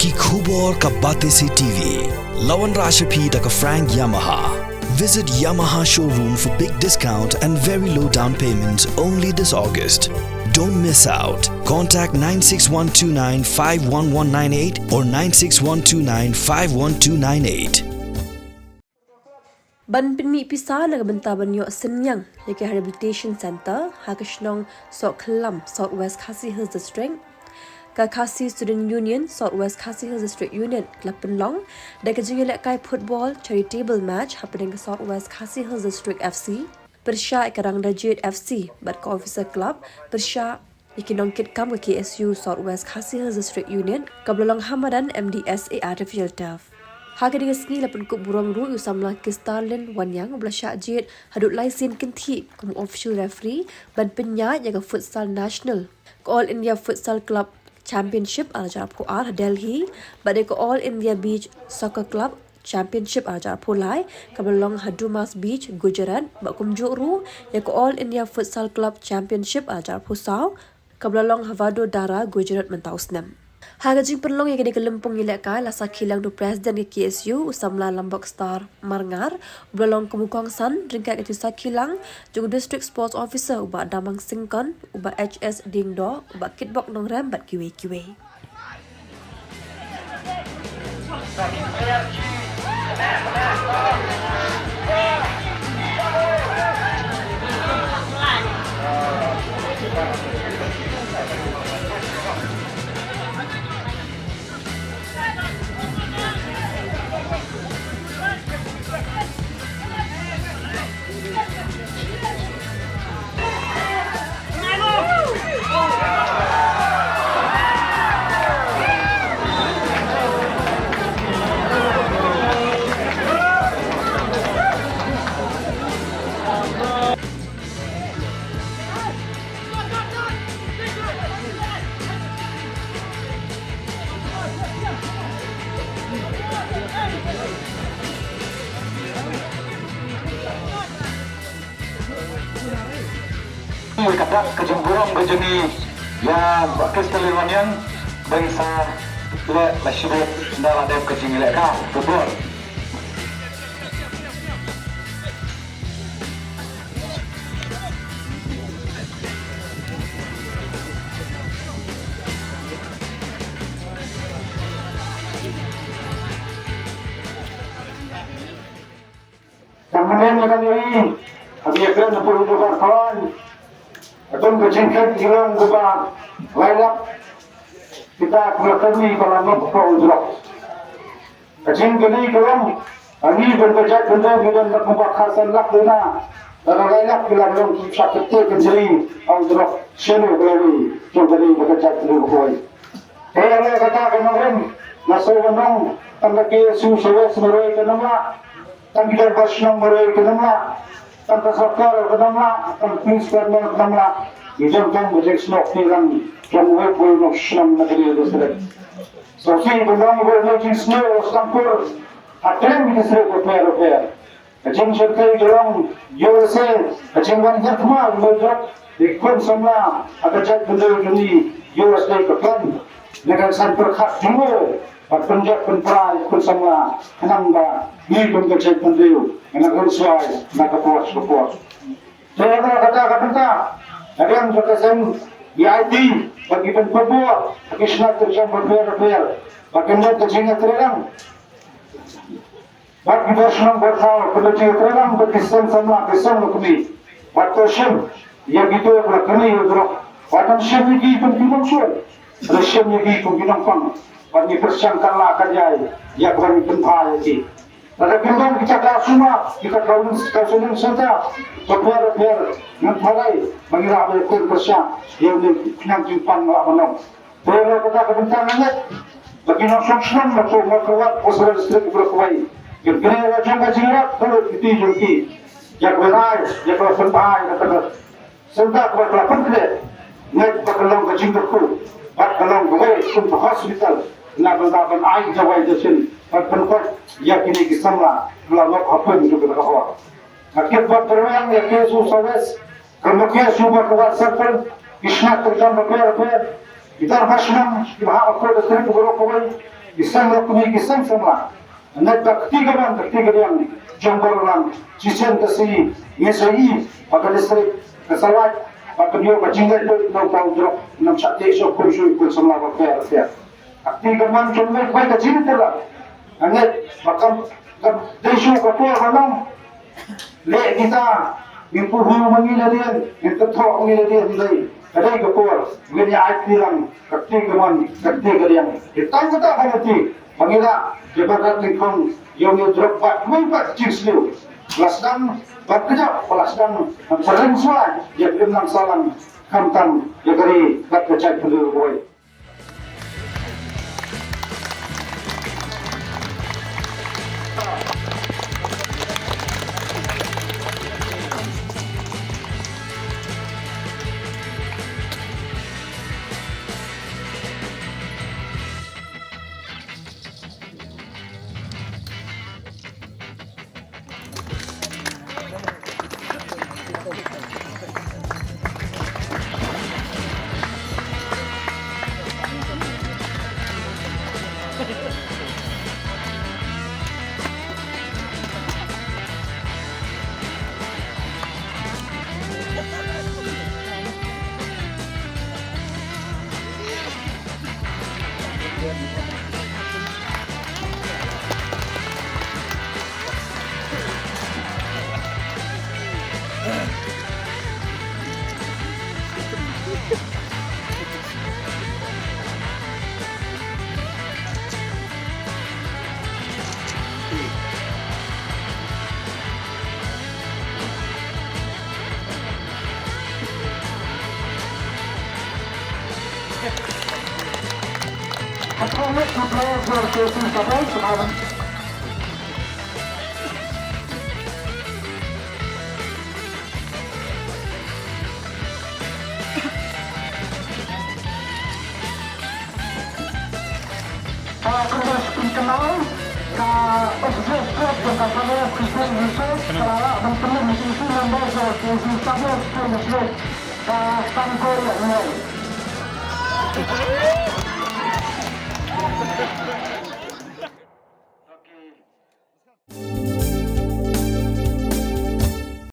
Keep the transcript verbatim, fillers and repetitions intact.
Ki khubor ka Batesi T V. La wanrah sha phi da ka Frank Yamaha. Visit Yamaha showroom for big discount and very low down payments only this August. Don't miss out. Contact nine six one two nine five one one nine eight or nine six one two nine five one two nine eight. Ban pynmih pisa na ka bynta ban ïoh synñiang ïa ka rehabilitation center ha ka shnong Sohkhlam, South West Khasi Hills District, ka Khasi Student Union, South West Khasi Hills District Unit, la pynlong da ka jingïalehkai football charitable match hapdeng ka South West Khasi Hills District F C pyrshah ïa ka Rangdajied F C bad ka Officer Club pyrshah ïa ki nongkitkam ka K S U South West Khasi Hills District Unit, kaba la long ha madan M D S A Artificial Turf. Ha kane ka sngi la pynkup burom ruh ïa u samla Kristalin Wanniang, uba la shah jied haduh lai sien kynthih kum official referee ban pynïaid ïa ka Futsal National, ka All India Futsal Club Championship ar hajar arphew ar ha Delhi, bad ïa ka All India Beach Soccer Club Championship ar hajar arphew lai, kaba la long ha Dumas Beach, Gujarat, bad kumjuh ruh ïa ka All India Futsal Club Championship ar hajar arphew saw, kaba la long ha Vadodara, Gujarat mynta u snem. Ha ka jingpynlong ïa kane ka lympung ïalehkai la sakhi lang da u President ka K S U, u samla Lambok Star Marngar, uba la long kum u kongsan ryngkat ka jingsakhi lang jong u District Sports Officer u Bah Damang Syngkon, u Bah H S Diengdoh, u Bah Kitbok Nongrem bad kiwei kiwei. Ka dak ka jingburom ka jong ngi ïa Bah Kristalin Wanniang, ba in sa leh la shibit ynda la dep ka jingïalehkai. Ka bor. Ka mneng ka dei, ka dei ka na puru ka khwan. Ka don ka jingkhet jinglang ka ba lai lak. Kita ka kami ka la nok ka u jrok. Ka jingkylli ka long, ani ban ka jait bynta ngi don na kumba khasan lak duna. Ka la lai lak ki la long ki chak kete ka jri, u jrok. Shenu ka la wi, jong ka dei ka jait bynta ka koi. Te ïa kata ka nongrim, na Sohwandong, tang ka K S U South West marwei ka nonglah, tang ki dorbar shnong marwei ka nonglah, tang ka sorkar ka nonglah, tang ka police ka nonglah, ngi jong tang ka jeng shnong Pyrshang, jong wei wei nong shnong na ka district. So si ka nong wei nong jing shnong Sangpur, ha kren ki district bapher bapher. Ka jingshyrkhei jong U S A, ka jingwan hiar khmat u Mawjat, ki khun samla, ha ka jaitbynriew jong ngi, U S A ka plan, na ka san pyrkhat jong u, bad pynjot pynpra ïa ki khun samla, khnang ba ngi kum ka jaitbynriew, ngin ym rung swai na ka por sha ka por. Te na kata ka bynta, ka dang jong ka seng I I T, bad ki pynpaw bor, bad ki shnat trei jam bapher bapher, bad ka jingïatreilang. Bad ki bor shnong bor thaw, ki la jingïatreilang bad ki seng samla, ki seng lukmi. Bad to shim ïa kito ba la kynnoh ïa u jrok. Bad nang shim ïa ki kum ki nongshun. Bad shim ïa ki kum ki nongpang. Bad ngi pyrshang kan la kan ïai ïa kaba ngi pynphai ïa ki. Lada kim don kita ka sumar, kita ka counselling center, bapher bapher, ngan tharai ba ngi lah ban pyrshang ïa une u khñiang jingpang la ban long. Te ïa kata ka bynta nga ngeit ba ki nongshong shnong na ka Mawkyrwat Basahura District baroh kawei kin kynnoh ïa la jong ka jingïarap baroh kiti jong ki. Ïa kaba rai, ïa kaba pynbha ïa kata ka synta kaba la pynkhreh. Ngeit ba ka long ka jingkyrkhu bad ka long kawei kum ka hospital na ka bynta ban ai jawai jashin bad pynkoit ïa kine ki samla ba la ngop ha pyn jong kata ka hor. Nga kit bad pyrshang ïa K S U South West, ka Mawkyrwat Circle, ki shnat trei jam bapher bapher, ki dorbar shnong kiba ha Mawkyrwat District baroh kawei, Ki seng rukni, ki seng samla. Ngat ba kti ka man, kti ka diang, jong baroh lang, shisien ka sngi ngin sa ïohi ba ka district ka sa lait bad ka ïoh ka jinglaitluid na u paw jrok, nam shah teh shuh kum shuh kum samla ba pher pher. Kti ka man jong ngat ba ka jingtela. Ngat ba kam, kam dei shuh ka por ba nang leh kita, ngin pynhiar ma ngi lade, ngin kynthoh ma ngi lade, hynrei ka dei ka por ngin ïa ai kti lang ka kti ka mon, ka kti ka diang. Kita kita ka kti ba ngi la, ïa ba rat nyngkong ïa u drok ba, ba jingsniew. La sdang ba kjap, la sdang ba ring suai ïa ka imlang sahlang, khamtam ïa ka ri bad ka jaitbynriew kawei. Ka Congress Internal, ka Officer State jong ka Federal Christian Research, ka la lah ban pynlong ïa ki member jong ka K C Federal Christian Research, ka Sangkor ïa ngi.